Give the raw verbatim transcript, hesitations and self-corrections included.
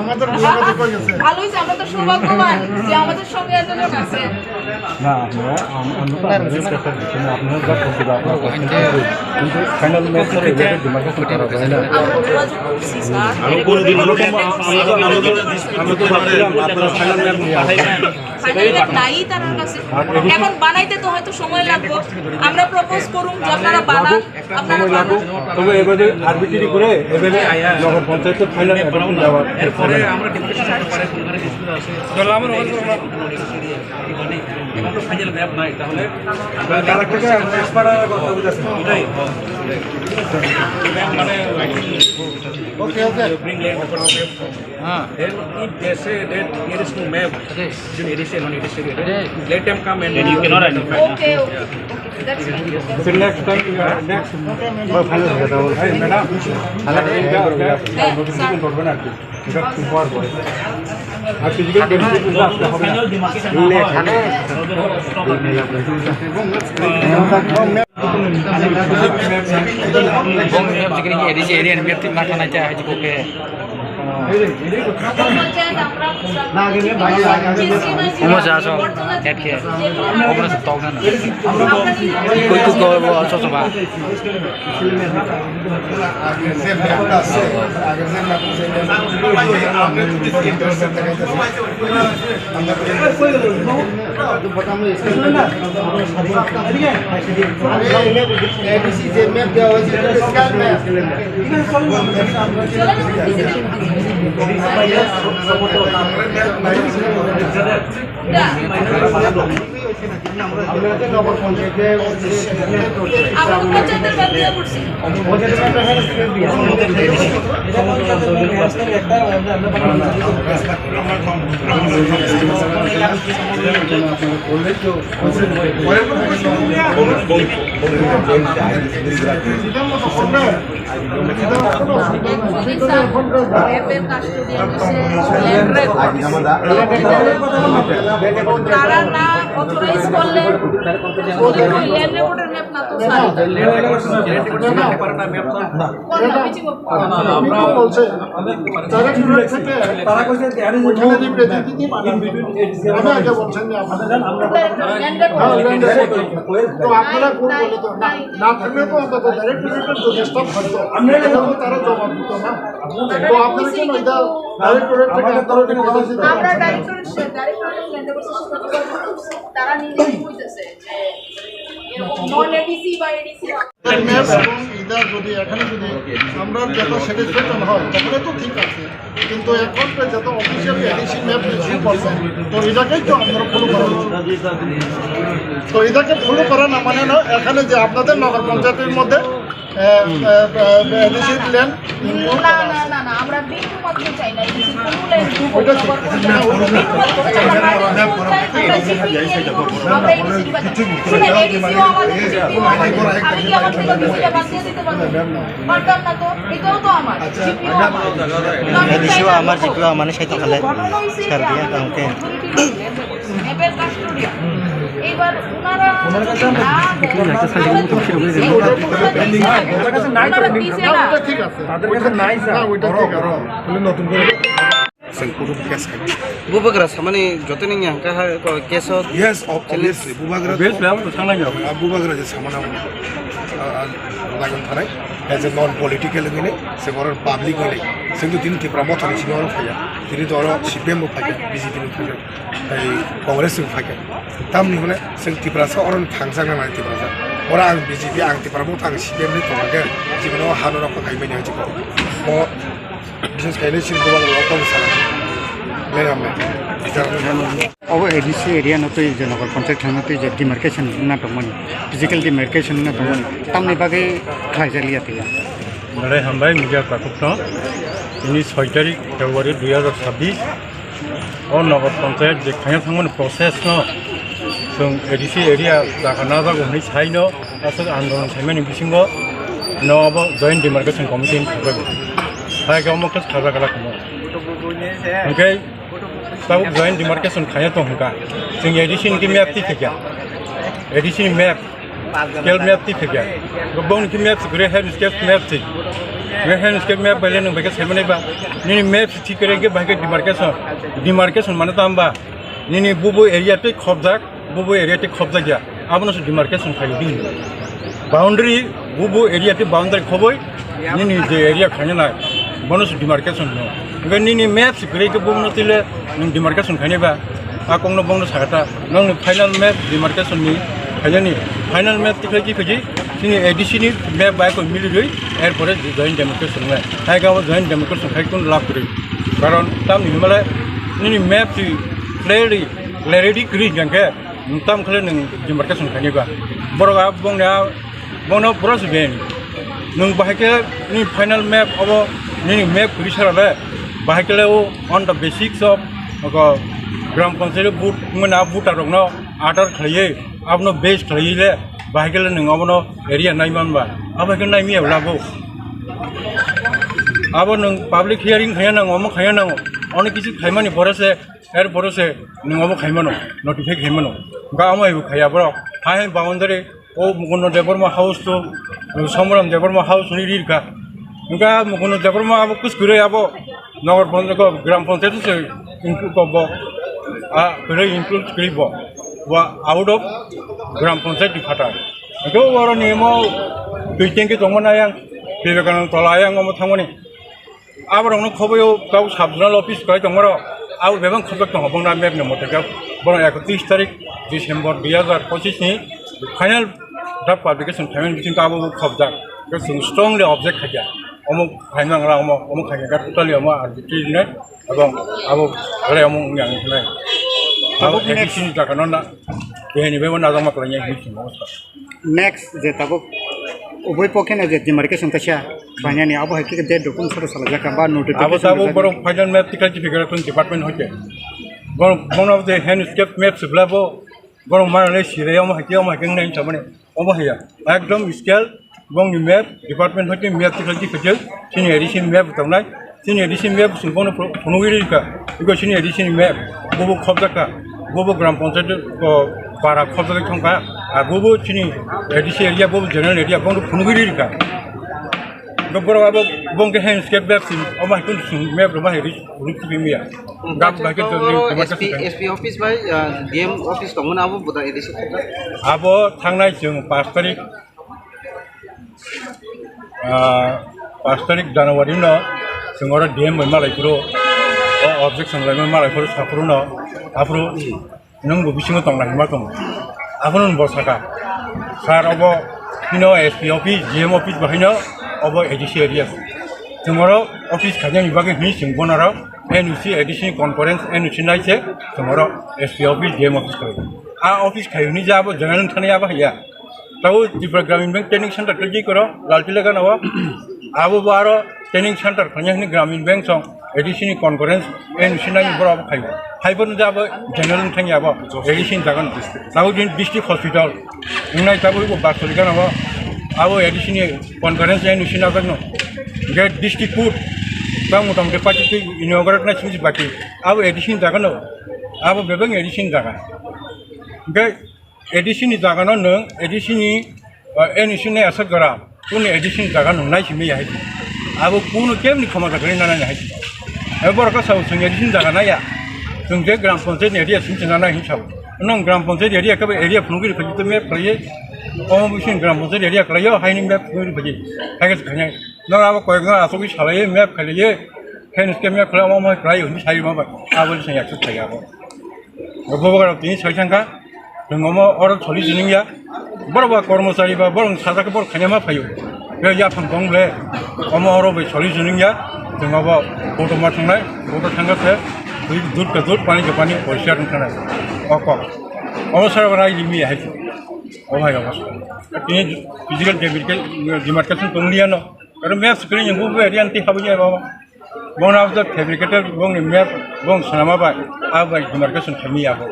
আমাদের ভালো হয়েছে, আমরা তো সৌভাগ্যবান যে আমাদের সঙ্গে এতজন আছে। না, আপনারা, আম-, আমরা তো আপনাদের প্রেশার দিচ্ছি না, আপনারা যা করতে দাও, আপনারা করতে দাও। কিন্তু ফাইনাল ম্যাচ তো রিলেটেড ডিমার্কেশন করা যায় না। আমরা যোগাযোগ করছি, স্যার। আমি কোনোদিন আমরা তো, আমরা তো, আমরা তো ভাবছিলাম আপনারা ফাইনাল ম্যাচ নিয়ে আসবেন। ফাইনাল ম্যাচ নাই তার কাছে। এখন বানাইতে তো হয়তো সময় লাগবে। আমরা প্রপোজ করুন যে আপনারা বানান। সময় লাগুক, তবে এবারে আরবিটিডি করে এবারে নগর পঞ্চায়েতের ফাইনাল অ্যাডমিশন দেওয়া। এরপরে আমরা ডেপুটেশন করতে পারে, কোনখানে ডিসপিউট আছে। তাহলে আমরা ওখানে আমরা ডিসপিউট করি। এখন তো ফাইনাল ম্যাপ নাই, তাহলে তারা কোথায় এক্সপার্ট কথা বলতেছে, এটাই। ম্যাপ মানে, ওকে, ওকে। Bring land over the map. হ্যাঁ। Then if they say that there is no map, in A D C and non-A D C area, let them come and then you cannot identify. Okay, okay. That's fine. So next time, uh, next, madam, notification করবেন আর কি। এটা পর পরে। আর physical democracy আসতে হবে না। Bong ni map jikini A D C area ni map ti ma thana cha haji ko ke. Omo ja so, et ke. Omo sa tok na. Koi tu ko so so ba. ADC যে ম্যাপ দেওয়া হয়েছে, এটা square map. আমরা যে নগর পঞ্চায়েতে আমরা পঞ্চায়েতের ব্যাপারে করছি। তারা না অথরাইজ করলে ল্যান্ড রেকর্ডের ম্যাপ না তো স্যার। না, না, না, না, আমরা বলছে, ডাইরেক্ট থেকে তারা কইছে যে আরে ওইখানে যে রিপ্রেজেন্টেটিভ আগে বলছেন যে আপনারা ল্যান্ড রেকর্ড। হ্যাঁ, ল্যান্ড রেকর্ড। তো আপনারা কোন বলে তো না, না থাকলে তো অন্তত ডাইরেক্ট রিলেটেড যদি স্টপ থাকতো, আমরা এটা তো তারা জবাব দিত না। তো আপনারা কেন এটা ডাইরেক্ট রিলেটেড থেকে আপনারা রিপ্রেজেন্টেটিভ আমরা ডাইরেক্টরেট, ডাইরেক্টরেট ল্যান্ড রেকর্ডের সাথে যোগাযোগ করছি। তারা নিজেই কইতেছে যে এরকম নন এডিসি বা এডিসি। ম্যাপ এবং এটা যদি এখানে যদি আমরা যত স্যাটিসফ্যাকশন হয়, তাহলে তো ঠিক আছে। কিন্তু এখন তো যত অফিসিয়ালি এডিসি ম্যাপ ইস্যু করছে, তো এটাকেই তো আমরা ফলো করা উচিত। তো এটাকে ফলো করা না মানে না, এখানে যে আপনাদের নগর পঞ্চায়েতের মধ্যে, আহ, আহ, আহ, এডিসি ল্যান্ড না, না, না, না, আমরা বিন্দু মাত্র চাই না, এডিসি কোনো ল্যান্ড ওটা ঠিক। বিন্দু মাত্র চাই না। আমরা এডিসি শুনে, এডিসিও আমাদের, আমি কি আমার থেকে এডিসিটা বাদ দিয়ে দিতে পারবো? পারতাম না তো, এটাও তো আমার, জিপিও আমার। এডিসিও আমার, জিপিও আমার, সেই তো খালে ছাড় দিয়ে কাউকে। ম্যাপের কাস্টোডিয়ান। এইবার ওনারা যদি না দেন, আমরা তো ওনারা দিছে না। ওটা ঠিক আছে। তাদের কাছে নাই, স্যার। না, ওইটা ঠিক আছে। তাহলে নতুন করে Bubagra samani jotoni wngya hwnkha ha, ko, keso. Yes, ob-, obviously, Bubagra. Obviously, abo to sanai ya. Ah, Bubagra je samani, ah, ah, lagan thanai. As a non political wngwi, se borok public wngwi. Sengto tini Tipra Motha ni simi oro phaiya. Tini to oro C P M bo phaikha, B J P ni phaikha. Tai Congress ni phaikha. Tamni hwnle seng Tiprasa oro thangjakna nai Tiprasa. Oro ang B J P, ang Tipra Motha, ang C P M ni tongkha khe, jiboni o hano rok khai mani hwnjikho. O Bises khe chini Bubagra rok tong sana. Len hamle. Obo A D C area no twi je Nagar Panchayat thangna twi je demarcation wngna tongmani, physical demarcation wngna tongmani, tamni bagwi khlaijak liya twi. Belai hambai media takhukno. Ini soi tarik February dui hajar sabbish. O Nagar Panchayat je khayang thangmani process no chwng A D C area jaga najago hwnwi saino. Aswk andolon khaimani bisingo no abo Joint Demarcation Committee ni thangbai bo. Hai khe omo khe sajakla kamo. Hwnkhe tabuk Joint Demarcation khaiya tong hwnkha. Chwng A D C ni khe map twi khaikha. A D C ni map Scale map ti phikya. Bong ki map sikure hand scale map ti. Nge hand scale map bale nung beke semane ba. Nini map ti kere ke bahai ke demarcation. Demarcation mane tamba. Nini bubu area te khobjak, bubu area te khobjak ya. Abono se demarcation khai di. Boundary, bubu area te boundary khoboi. Nini je area khanya nai. Bono se demarcation no. Nge nini map sikure ke bubu no tile nung demarcation khanya ba. A kongno bongno sakata, nongni final map demarcation ni khaiyani, final map tikhlai tikhlai chini A D C ni map bai koi mili rwi, erpore joint demarcation nai. Hai gabo joint demarcation khai kun lab kwrwi. Karon tamni himale nini map si clearly, clarity kwrwi hingkhe tam khle nung demarcation khaini ba. Borok a bongni a Bono pura se ben. Nung bahai ke ni final map obo nini map kuri sara le. Bahai ke le o on the basics of ogo gram panchayat vote mena voter rok no order khlaiye, abono base khlaiye le. Bahai ke le nung abono area nai man ba. Abo ke nai miya labo. Abo nung public hearing khaya nango, omo khaya nango. Onek kisu khaimani pore se, er pore se nung omo khaimano, notify khaimano. Ga omo ibu khaya borok. Hai hai boundary O Mukundu Debbarma House to Somoram Debbarma House ni rirka. Hingka Mukundu Debbarma abo kus kwrwi abo Nagar Panchayat ko Gram Panchayat se include ko bo. A kwrwi include kwrwi bo. Bo out of Gram Panchayat ni phatar. Hingke oro ni mo twi tanki tongmani ayang Vivekananda tola ayang omo thangmani. Aborokno khoboi o kau sub zonal office kwlai tongmoro, abo bebak khobjak tongo, bongni map ni moto khe borok ekatris tarik December dui hazar pochis ni final draft publication khaimani bisingo abo bo khobjak. Khe chwng strongly object khaikha, omo khaimani nangla, omo, omo khaikha, totally omo arbitrary nai, ebong abo belai omo wngya wngkha nai. Abo tabuk next A D C ni jaga no na, behini bebo najakma kwlainai hinwi chwng omo sa. Next je tabuk ubui pokhe no je demarcation kaisa khlainani, abo hai khe date rok kung soro salajak ba notification abo tabuk rwjak borok final map tikha kiphikhe tong department hoite. Borok bono je hand scape map sibla bo borok mana le sire omo hai khe omo hai khe nai samani omo haya ekdom scale bongni map department hoite map tikha kiphikhe chini A D C map tongnai. Chini A D C map chwng bono phunugwi rikha. Iko chini A D C ni map, bobo khobjakha, bobo gram panchayat, o, para khobjagwi thangkha. A bobo chini A D C area, bobo general area, bono phunugwi rikha. Iko borok abo bongke hand scape map sin, omo hai khe chwng map rwma hai ri, ri, ri, miya. Gam bai khe to, ri, ri, S P, S P office bai, ah, D M office tongmani abo boda A D C khobjak. Abo thangnai chwng pash tarik Ah, pash tarik January no chwng oro D M bai malai phuru, o objection laimani malai phuru saphuru no, aphuru nwng bo bisingo tongna hima tongo. Aphuru bo saka, sir, obo hino S P office, D M office bahai no obo A D C area. Chwng oro office khainani bagwi hini chwng bono oro N O C, A D C ni conference N O C nai se chwng oro S P office, D M office khai. A office khai hwnwi je abo general thani abo haiya. Tabuk Tripura Gramin Bank Training Center tei jikoro Lalpila gana o. Abo bo aro training center khanya hini Gramin Bank song A D C ni conference N O C nai borok abo khai. Hai bo nujabo general thangya abo A D C ni jaga no. Tabuk din district hospital. Wngnai tabuk bo Basoli gana o. Abo A D C ni conference N O C na bagno. Ge district court. Bang motamoti pati inaugurate na simi baki. Abo A D C ni jaga no. Abo bebak A D C ni jaga. Ge A D C ni jaga no nwng A D C ni, ah, N O C ni aswk jora, kunu A D C ni jaga nwng nai simi ya hai. Abo kunu kemni khoma jaga ni nana hai. Abo borok ka sao chwng A D C ni jaga nai ya. Chwng je gram panchayat ni area simi chwng nai hin sao. Nwng gram panchayat area ka area phunugwi rwkha to map khlaiwi. Omo bising gram panchayat area khlaiwi hai ni map phunugwi rwkha. Hai ka khanya. Nwng abo koyek jora aswk salaiwi map khlaiwi. Hai ni map khlaiwi omo khlaiwi hin sai ma ba. Abo ni sai aswk sai abo. Bobo gara tini sai thangkha, chwng omo oro solution wngya. Borok ba kormochari ba borok sajak borok khaina ma phaio. Be yaphang tong le, omo oro bai solution wngya. Chwng obo koto ma thangnai, koto thangkha se, dui dut ka dut, pani ka pani, porishar wng thangnai. O kok. Omo sara rai limi hai. O hai obo. Tini physical demarcation, demarcation tong liya no. Oro map screen yang bu be rian ti habu ya baba. Bono abo fabricator bongni map bong swnama bai, abo bai demarcation khaimani abo.